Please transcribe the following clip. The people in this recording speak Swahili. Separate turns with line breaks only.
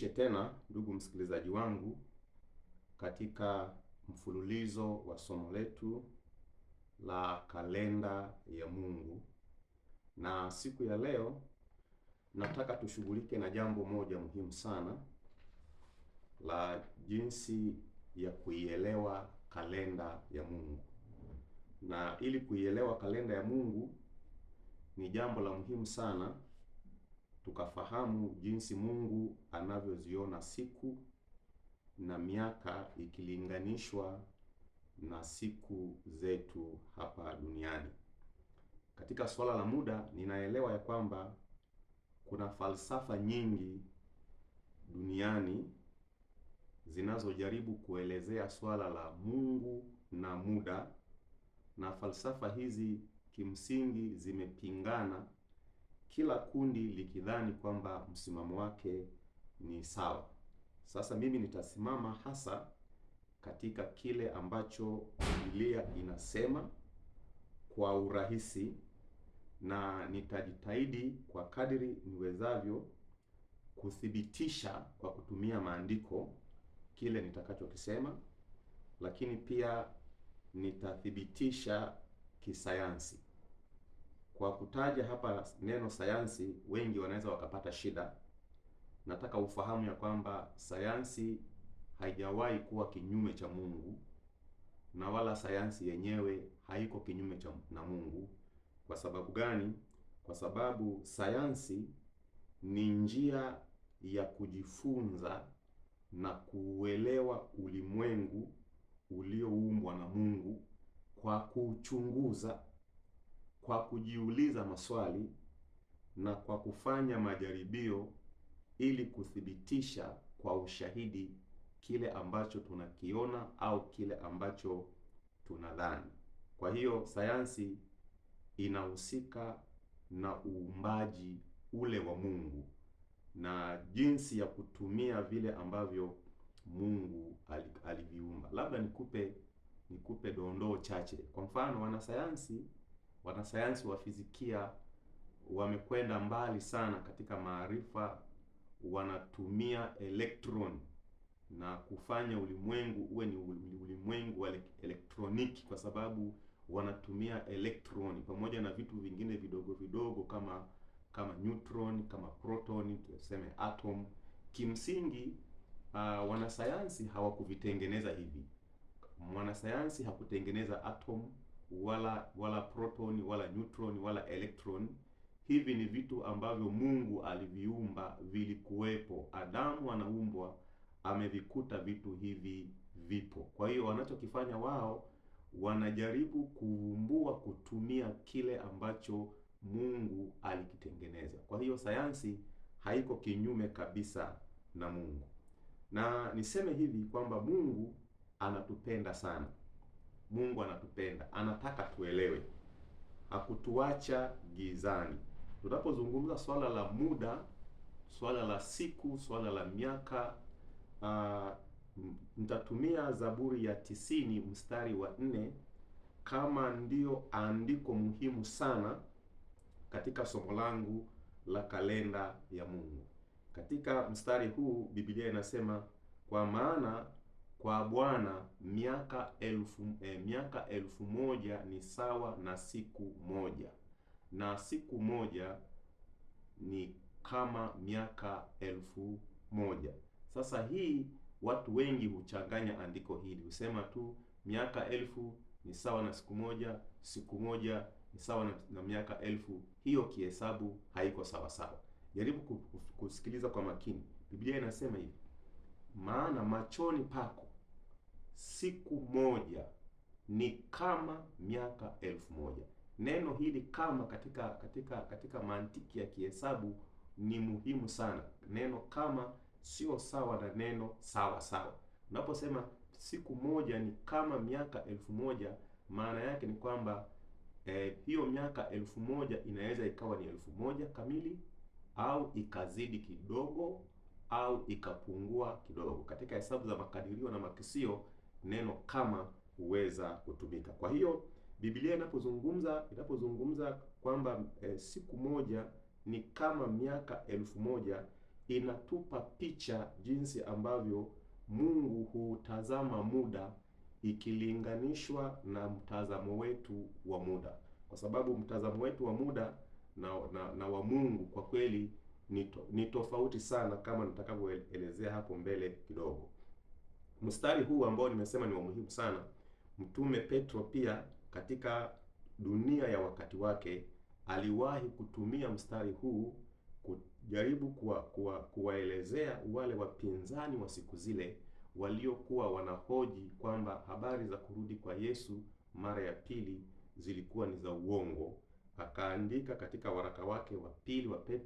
Tena ndugu msikilizaji wangu, katika mfululizo wa somo letu la kalenda ya Mungu, na siku ya leo nataka tushughulike na jambo moja muhimu sana la jinsi ya kuielewa kalenda ya Mungu. Na ili kuielewa kalenda ya Mungu ni jambo la muhimu sana tukafahamu jinsi Mungu anavyoziona siku na miaka ikilinganishwa na siku zetu hapa duniani. Katika swala la muda, ninaelewa ya kwamba kuna falsafa nyingi duniani zinazojaribu kuelezea swala la Mungu na muda, na falsafa hizi kimsingi zimepingana, kila kundi likidhani kwamba msimamo wake ni sawa. Sasa mimi nitasimama hasa katika kile ambacho Biblia inasema kwa urahisi, na nitajitahidi kwa kadiri niwezavyo kuthibitisha kwa kutumia maandiko kile nitakachokisema, lakini pia nitathibitisha kisayansi. Kwa kutaja hapa neno sayansi, wengi wanaweza wakapata shida. Nataka ufahamu ya kwamba sayansi haijawahi kuwa kinyume cha Mungu, na wala sayansi yenyewe haiko kinyume cha na Mungu. Kwa sababu gani? Kwa sababu sayansi ni njia ya kujifunza na kuuelewa ulimwengu ulioumbwa na Mungu kwa kuchunguza, kwa kujiuliza maswali na kwa kufanya majaribio ili kuthibitisha kwa ushahidi kile ambacho tunakiona au kile ambacho tunadhani. Kwa hiyo sayansi inahusika na uumbaji ule wa Mungu na jinsi ya kutumia vile ambavyo Mungu aliviumba. Labda nikupe dondoo chache. Kwa mfano, wanasayansi wa fizikia wamekwenda mbali sana katika maarifa, wanatumia elektron na kufanya ulimwengu uwe ni ulimwengu wa elektroniki, kwa sababu wanatumia elektroni pamoja na vitu vingine vidogo vidogo kama neutron, kama proton, tuseme atom. Kimsingi wanasayansi hawakuvitengeneza hivi. Mwanasayansi hakutengeneza atom wala proton wala neutron wala electron. Hivi ni vitu ambavyo Mungu aliviumba, vilikuwepo. Adamu anaumbwa amevikuta vitu hivi vipo. Kwa hiyo wanachokifanya wao, wanajaribu kuvumbua kutumia kile ambacho Mungu alikitengeneza. Kwa hiyo sayansi haiko kinyume kabisa na Mungu. Na niseme hivi kwamba Mungu anatupenda sana. Mungu anatupenda, anataka tuelewe. Hakutuacha gizani. Tunapozungumza swala la muda, swala la siku, swala la miaka, nitatumia Zaburi ya 90 mstari wa 4 kama ndio andiko muhimu sana katika somo langu la kalenda ya Mungu. Katika mstari huu Biblia inasema, kwa maana kwa Bwana miaka 1000 ni sawa na siku moja, na siku moja ni kama miaka 1000. Sasa hii watu wengi huchanganya andiko hili, husema tu miaka 1000 ni sawa na siku moja, siku moja ni sawa na miaka 1000. Hiyo kihesabu haiko sawa sawa. Jaribu kusikiliza kwa makini. Biblia inasema hivi, maana machoni pako siku moja ni kama miaka 1000. Neno hili kama katika mantiki ya kihesabu ni muhimu sana. Neno kama sio sawa na neno sawa sawa. Unaposema siku moja ni kama miaka 1000, maana yake ni kwamba hiyo miaka 1000 inaweza ikawa ni 1000 kamili au ikazidi kidogo au ikapungua kidogo. Katika hesabu za makadirio na makisio, neno kama huweza kutumika. Kwa hiyo Biblia inapozungumza kwamba siku moja ni kama miaka 1000, inatupa picha jinsi ambavyo Mungu huutazama muda ikilinganishwa na mtazamo wetu wa muda, kwa sababu mtazamo wetu wa muda na wa Mungu kwa kweli ni tofauti sana, kama nitakavyoelezea hapo mbele kidogo. Mstari huu ambao nimesema ni wa muhimu sana, Mtume Petro pia katika dunia ya wakati wake aliwahi kutumia mstari huu kujaribu kuwaelezea wale wapinzani wa siku zile waliokuwa wanahoji kwamba habari za kurudi kwa Yesu mara ya pili zilikuwa ni za uongo. Akaandika katika waraka wake wa pili wa Petro